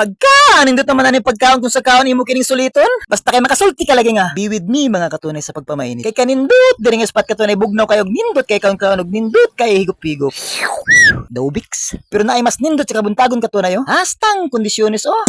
Pagka nindot naman na ni pagkaon kung sa kaon imo kining suliton. Basta kay makasulti ka lagi nga. Be with me, mga katunay, sa pagpamainit. Kay kanindot diri nga spot, katunay, bugnaw kayo og nindot kay kaon kaon og nindot kay higop-higop. Daubix. Pero naay mas nindot sa kabuntagon, katunay, oh. Hastang kondisyones, oh.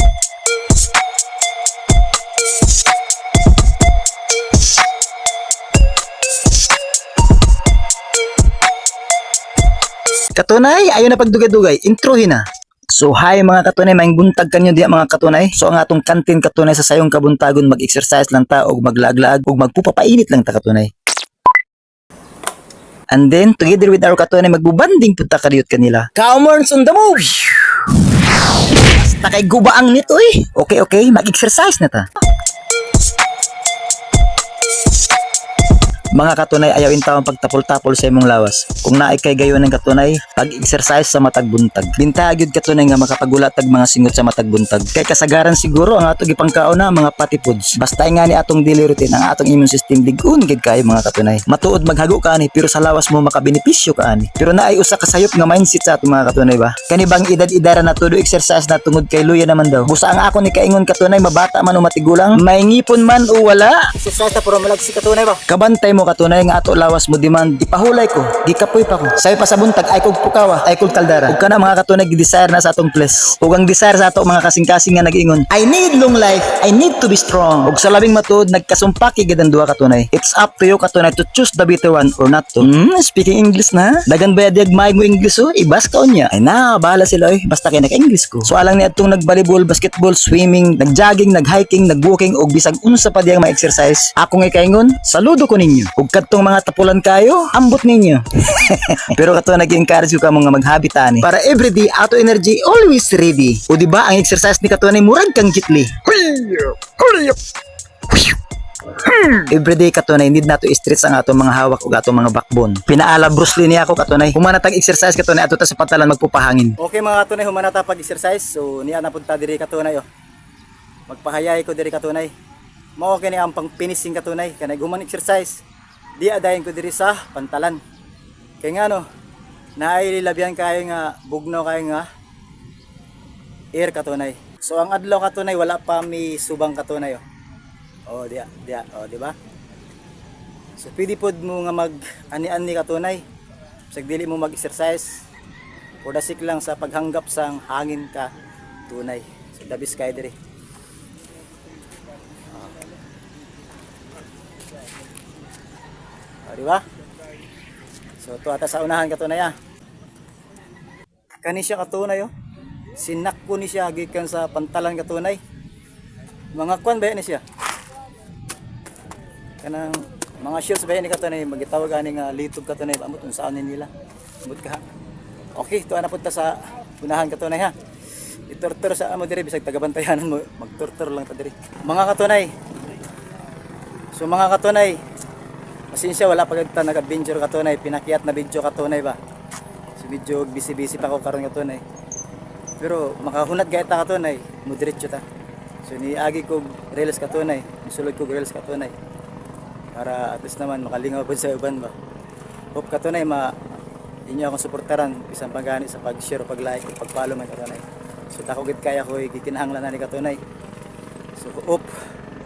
Katunay, ayaw na pagdugay-dugay, introhin na. So hi, mga katunay, maayong buntag kanyo diya, mga katunay. So ang atong kantin, katunay, sa sayong kabuntagon, mag-exercise lang ta og maglaag-laag og magpupapainit lang ta, katunay. And then together with our katunay, magbubanding punta kadiyot kanila. Kaomorns on the move! Basta kay gubaang nito eh. Okay, mag-exercise na ta. Mga katunay, ayaw intawong pagtapol-tapol sa imong lawas. Kung naay kay gayon ng katunay, pag-exercise sa matag buntag. Bintag gyud, katunay, nga makapagulat tag mga singot sa matag buntag. Kay kasagaran siguro ang ato gipangkaon na mga fatty foods. Basta nga ni atong daily routine, ang atong immune system lig-on gid kayo, mga katunay. Matuod maghago ka ani, pero sa lawas mo makabenepisyo ka ani. Pero naay usa ka sayop nga mindset sa atong mga katunay ba? Kani bang edad-edara na todo exercise na tungod kay luya naman daw. Busa ang ako ni kaingon, katunay, mabata man o matigulang, may ngipon man o wala. Exercise ta pero malagsi, katunay ba? Kabantay mo, katunay, nga ato lawas mo demand. Ipahulay ko, gikapoy pa ko. Sayo pa sa buntag ay kog pukawa, ay kog kaldara. Ug kana, mga katunay, gi-desire na sa atong place. Ug ang desire sa ato mga kasing-kasing nga nag-ingon, "I need long life, I need to be strong." Ug sa labing matuod, nagkasumpaki gid ang duha, katunay. It's up to you, katunay, to choose the better one or not to. Speaking English na. Dagan ba diag may mo English oh? Ibas ka unya. Ay na, bahala sila oy. Basta kay naka-English ko. So alang ni atong nag-volleyball, basketball, swimming, nag-jogging, nag-hiking, nag-walking ug bisag unsa pa diyang ma-exercise. Ako ngay kaingon, saludo ko ninyo. Ug kadtong mga tapulan kayo, ambot ninyo. Pero kato nag-encourage ko ka mga maghabit ani. Para everyday ato energy always ready. O di ba ang exercise ni katunay murag kang Jet Li. Everyday, katunay, need nato i-stretch ang atong mga hawak ug atong mga backbone. Pinaala Bruce Lee niya ako, katunay. Humana tag exercise, katunay, ato ta sa pantalan magpupahangin. Okay, mga katunay, humana ta pag-exercise. So niya napunta diri, katunay, oh. Magpahayay ko diri, katunay. Mao kini ang pang finishing, katunay, kanay human exercise. Di adayon ko diri sa pantalan. Kay ngano, naay labihan kayo nga bugnaw kayo nga air, katunay. So ang adlaw, katunay, wala pa mi subang, katunay, oh. Oh, diya, diya, oh, di ba? So pwede pod mo nga mag ani-ani, katunay. Bisag dili mo mag-exercise. For the sake lang sa paghanggap sang hangin ka tunay. So dabis kay diri. Oh, di ba? So to ata sa unahan, katunay, ah. Kani siya, katunay, oh. Sinakpo ni siya gikan sa pantalan, katunay. Mga kwan ba yan ni siya? Kanang mga shells ba yan ni katunay, magitawag ani nga litog, katunay, amot unsaon ni nila. Amot ka. Okay, tuwa na punta sa unahan, katunay, ha. Itortor sa amo diri bisag tagabantayanan mo, magtortor lang ta diri. Mga katunay. So mga katunay, pasensya wala pa ta nag-adventure, katunay, pinakyat na video, katunay ba. So medyo busy-busy pa ako karon, katunay. Pero makahunat gayud ta, katunay, mo diretso ta. So niagi ko reels, katunay, nisulod ko reels, katunay. Para at least naman makalingaw po sa uban ba. Hope, katunay, ma inyo akong suportaran bisan pa gani sa pag-share o pag-like o pag-follow man, katunay. So dako gid kaya ko gikinahanglan na ni, katunay. So hope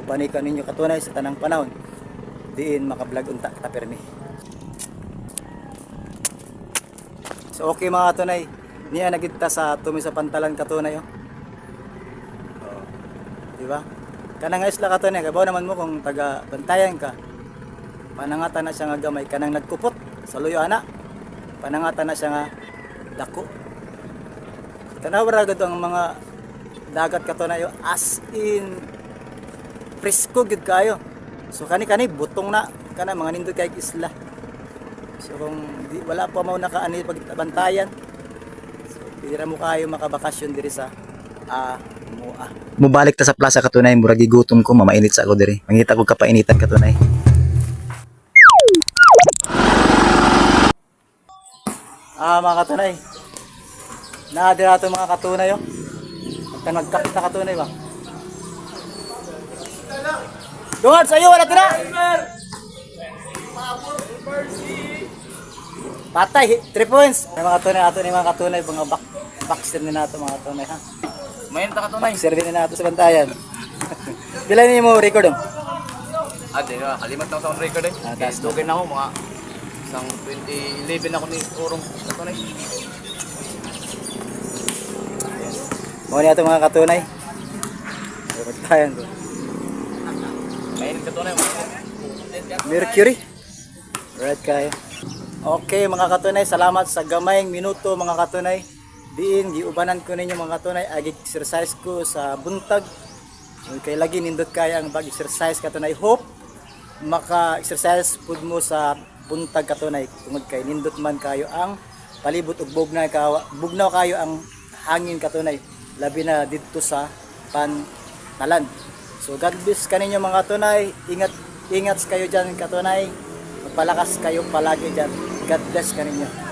ubani ka ninyo, katunay, sa tanang panahon diin maka-vlog unta ta permi. So okay, mga katunay, niya nagita sa tumi sa pantalan, katunay, oh. Oh. Di ba? Kanang nga isla, katunay, kabaw naman mo kung taga bantayan ka. Panangatan na siya nga gamay kanang nagkupot sa luyo ana. Panangatan na siya nga dako. Tanaw ra gud ang mga dagat, katunay, oh, as in presko gud kayo. So kani kani butong na kana mga nindot kay isla. So kung di, wala pa mo nakaani pagbantayan. So pwede ra mo kayo makabakasyon diri sa Amua. Mubalik ta sa plaza, katunay, murag gigutom ko, mamainit sa ako diri. Mangita ko kapainitan, katunay. Ah, mga katunay. Naa dira ato, mga katunay, oh. Pagka nagkapit na, katunay ba. Dungan sa iyo wala tira. Patay, 3 points. Ay, mga katunay, ato ni mga katunay, mga boxer ni nato, mga katunay, ha. Main ta katunay. Serve na nato sa bantayan. Pila ni mo record oh? Ah, di na kalimat na ako sa akong record eh. Ah, Kaya taas na. dugay na ako mga isang 2011 ako ni urong katunay. Mao ni ato, mga katunay. Bantayan ko. Mainit, katunay. Mainit. Mercury. Right kayo. Okay, mga katunay, salamat sa gamayng minuto, mga katunay. Diin giubanan ko ninyo, mga katunay, agi exercise ko sa buntag. Kay lagi nindot kaya ang pag-exercise, katunay. Hope maka-exercise pud mo sa buntag, katunay, tungod kay nindot man kayo ang palibot ug bugnaw kawa, bugnaw kayo ang hangin, katunay, labi na didto sa Pantalan. So God bless kaninyo, mga katunay. Ingat ingat kayo diyan, katunay. Magpalakas kayo palagi diyan. God bless kaninyo.